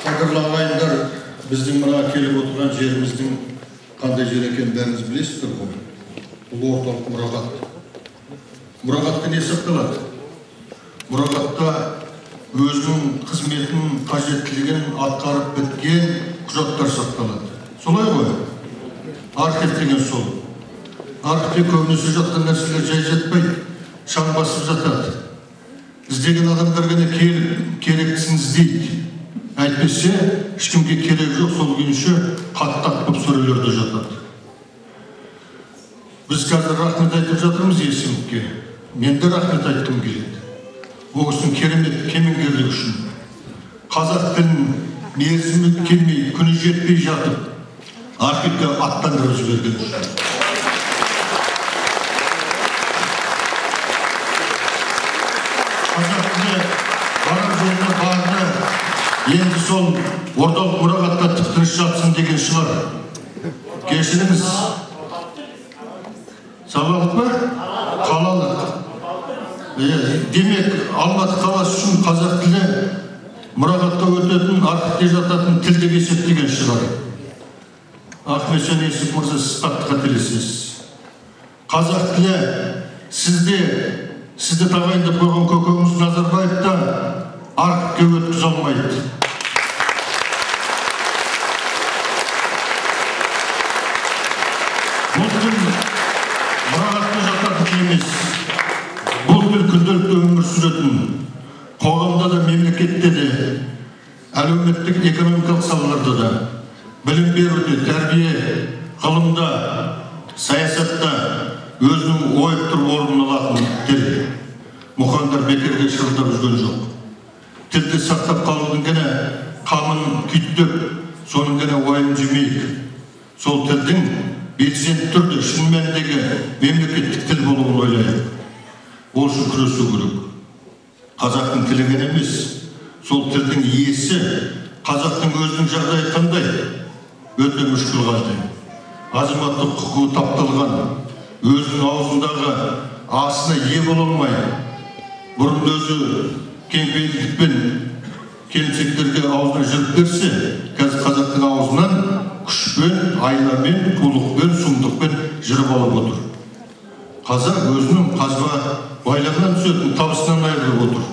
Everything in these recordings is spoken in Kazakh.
Қадірлі ағайындар, біздің мына келіп отырған жеріміздің қандай жер екенін бәріңіз білесіздер ғой. Бұл орталық мұрағат. Мұрағатта не сақталады? Мұрағатта өзінің қызметін, қажеттілігін атқарып біткен құжаттар сақталады. Солай ғой? Архив деген сол. Архивте көбінесе жатқан нәрселер жай жатпайды, шаң басып жатады. Іздеген адамдар ғана келіп, керектісін іздейді. Әйтпесе, ешкімге керек жоқ, сол күйінше қат-қат болып сөрелерде жатады. Біз қазір рахмет айтып жатырмыз Есімовке. Мен де рахмет айтқым келеді. Ол кісінің керемет кемеңгерлігі үшін. Қазақ тілін мерзімі келмей, күні жетпей жатып, архивке аттандырып жіберген үшін. Қазақ тілі барар жеріне барды, енді сол орталық мұрағатта тып-тыныш жатсын деген шығар. Кешіріңіз. Салалық па? Қалалық. Демек, Алматы қаласы үшін қазақ тілі мұрағатқа өтетін, архивте жататын тіл деп есептеген шығар. Ахметжан Есімов мырза, сіз қатты қателесесіз. Қазақ тілі сізді тағайындап қойған көкеңіз Назарбаев та архивке өткізе алмайды. Бұл тіл мұрағатта жататын тіл емес. Бұл тіл күнделікті өмір сүретін, қоғамда да, мемлекетте де, әлеуметтік, экономикалық салаларда да, білім беруде, тәрбие, ғылымда, саясатта өзінің ойып тұрып орнын алатын тіл. Мұхаңдар бекерге шырылдап жүрген жоқ. Тілді сақтап қалудың ғана қамын күйттеп, соның ғана уайым жемейік. Сол тілдің белсенді түрде шын мәніндегі мемлекеттік тіл болуын ойлайық. Ол үшін күресу керек. Қазақтың тілі ғана емес, сол тілдің иесі, қазақтың өзінің жағдайы қандай? Өте мүшкіл халде. Азаматтық құқығы тапталған, өзінің аузындағы асына ие бола алмай, бұрын өзі кеңпейілдікпен келімсектерге аузына жырып берсе, қазір қазақтың аузынан күшпен, айламен, қулықпен, сұмдықпен жырып алып отыр. Қазақ өзінің қазба байлығынан түсетін табысынан айырылып отыр.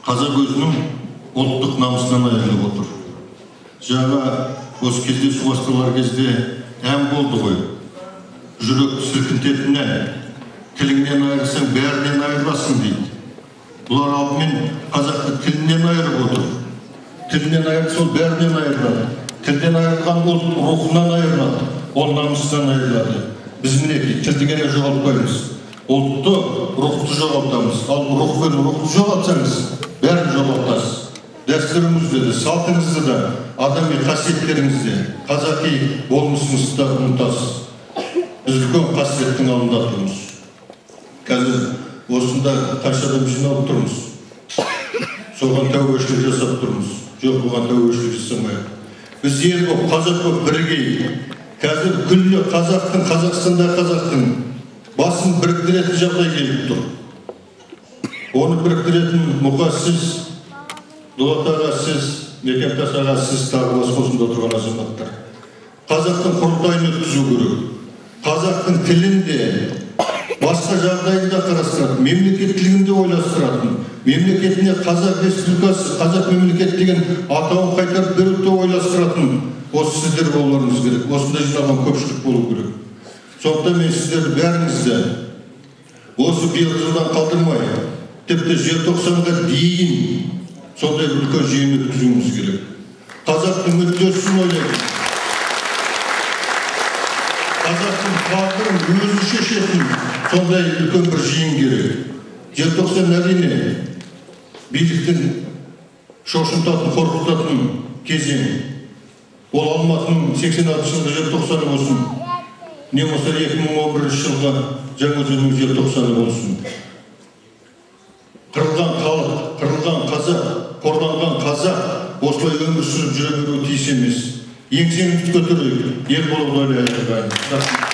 Қазақ өзінің ұлттық намысынан айырылып отыр. Жаңа осы кездесу басталар кезде ән болды ғой. Жүректі сілкінтетін ән. Тіліңнен айырылсаң, бәрінен айырыласың дейді. Бұлар алдымен қазақты тілінен айырып отыр. Тілінен айырылса, ол бәрінен айырылады. Тілден айырылған ол рухынан айырылады, ол намысынан айырылады. Біз мінекей тілді ғана жоғалтпаймыз. Ұлтты, рухты жоғалтамыз. Ал рух пен рухты жоғалтсаңыз, бәрін жоғалтасыз. Дәстүріңізді де, салтыңызды да, адами қасиеттеріңізді де, қазақи болмысыңызды да ұмытасыз. Біз үлкен қасіреттің алдында тұрмыз. Қазір осында қанша адам жиналып тұрмыз. Соған тәуекелшілік жасап тұрмыз. Жоқ, бұған тәуекелшілік жасамайық. Біз ел болып, қазақ болып бірігейік. Қазір күллі қазақтың, Қазақстанда қазақтың басын біріктіретін жағдай келіп тұр. Оны біріктіретін Мұқа сіз, Дулат аға сіз, Мекемтас аға сіз, тағы басқа осында отырған азаматтар. Қазақтың құрылтайын өткізу керек. Қазақтың тілін де, басқа жағдайын да қарастыратын, мемлекеттілігін де ойластыратын, мемлекетіне Қазақ Республикасы, Қазақ мемлекеті деген атауын қайтарып беруді де ойластыратын осы сіздер болуларыңыз керек. Осында жиналған көпшілік болу керек. Сондықтан мен сіздерді бәріңізді осы биылғы жылдан қалдырмай, тіпті желтоқсанға дейін сондай бір үлкен жиын өткізуіміз керек. Қазақтың мүддесін ойлайтын, қазақтың тағдырын өзі шешетін сондай үлкен бір жиын керек. Желтоқсан әрине биліктің шошынтатын, қорқытатын кезең. Ол Алматының 86 жылғы желтоқсаны болсын, не болмаса 2011 жылғы Жаңаөзеннің желтоқсаны болсын. Қырылған халық, қырылған қазақ, қорланған қазақ осылай өмір сүріп жүре беруі тиіс емес. Еңсеңізді көтерейік, ел болып ойлайық, ағайын.